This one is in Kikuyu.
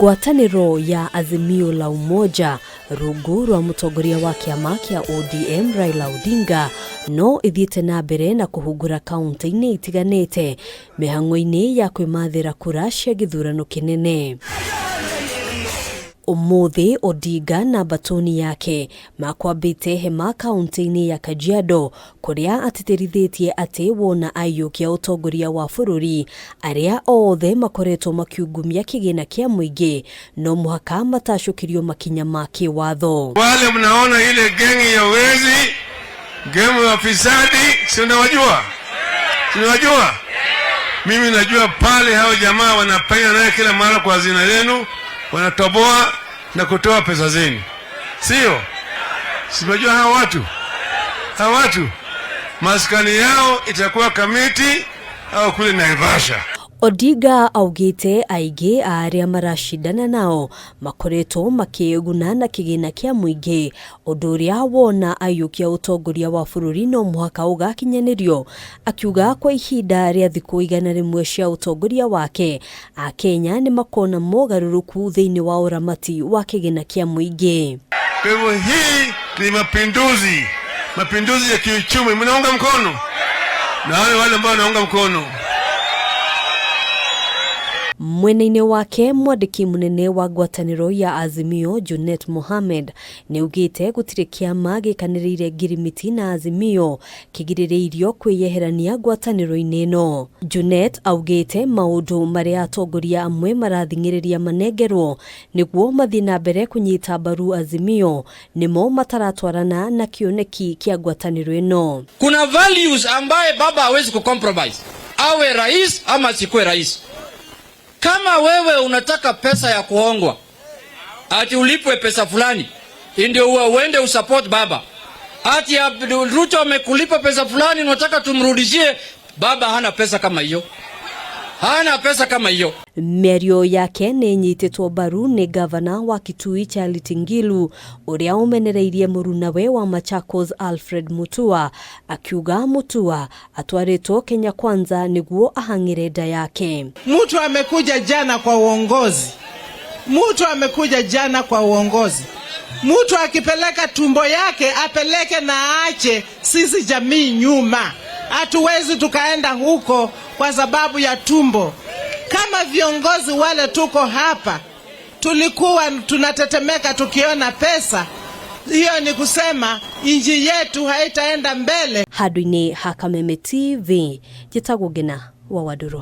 Ngwatanĩro ya Azimio la Umoja rungu rwa mũtongoria wa kĩama kĩa ODM Raila Odinga no ĩthiĩte na mbere na kũhungura kaunti-inĩ itiganĩte mĩhang'o-inĩ ya kwĩmathĩra kura cia gĩthurano kĩnene. Ũmũthĩ Odinga na mbatũni yake makwambĩte hema kaunti-inĩ ya Kajiado kũrĩa atĩtĩrithĩtie atĩ wona aiyũkia ũtongoria wa bũrũri arĩa othe makoretwo makiungumia kĩgĩna kĩa mũingĩ no mũhaka matacũkĩrio makinya ma kĩwatho. Wale mnaona ile gengi ya wezi, gemu ya fisadi, si unawajua? Si unawajua? Mimi najua pale hao jamaa wanapenya naye kila mara kwa hazina yenu, wanatoboa na kutoa pesa zenu, sio? Si unajua hao watu, hao watu maskani yao itakuwa Kamiti au kule Naivasha. Odinga augĩte aingĩ a arĩa maracindana nao makoretwo makĩĩguna na kĩgĩna kĩa mũingĩ, ũndũ ũrĩa wona aiyũkia ũtongoria wa bũrũri no mũhaka ũgakinyanĩrio, akiuga kwa ihinda rĩa thikũ 100 cia ũtongoria wake Akenya nĩ makona mogarũrũku thĩinĩ wa ũramati wa kĩgĩna kĩa mũingĩ. Kwa hivyo hii ni mapinduzi, mapinduzi ya kiuchumi. Mnaunga mkono? Na wale wale ambao wanaunga mkono. Mwena-inĩ wake mwandĩki mũnene wa ngwatanĩro ya Azimio Junet Mohamed nĩaugĩte gũtirĩ kĩama gĩkanĩrĩire ngirimiti na Azimio kĩgirĩrĩirio kwĩyeherania ngwatanĩro-inĩ ĩno. Junet augĩte maũndũ marĩa atongoria amwe marathing'ĩrĩria manengerwo nĩguo mathiĩ na mbere kũnyita mbaru Azimio nĩmo mataratwarana na kĩoneki kĩa ngwatanĩro ĩno. Kuna values ambaye baba hawezi kucompromise, awe rais ama asikuwe rais. Kama wewe unataka pesa ya kuhongwa, ati ulipwe pesa fulani ndio uende usupport baba, ati Ruto amekulipa pesa fulani unataka tumrudishie baba, hana pesa kama hiyo, hana pesa kama hiyo. Mĩario yake nĩ ĩnyitĩtwo mbaru nĩ gavana wa Kitui Charity Ngilu ũrĩa ũmenereirie mũrunawe wa Machakos Alfred Mutua, akiuga Mutua atwarĩtwo Kenya Kwanza nĩguo ahang'ĩre nda yake. Mtu amekuja jana kwa uongozi, mtu amekuja jana kwa uongozi. Mtu akipeleka tumbo yake apeleke na aache sisi jamii nyuma. Hatuwezi tukaenda huko kwa sababu ya tumbo. Kama viongozi wale tuko hapa tulikuwa tunatetemeka tukiona pesa, hiyo ni kusema nchi yetu haitaenda mbele. Handũ-inĩ ha Kameme TV, njĩtagwo Ngina wa Wandũrũ.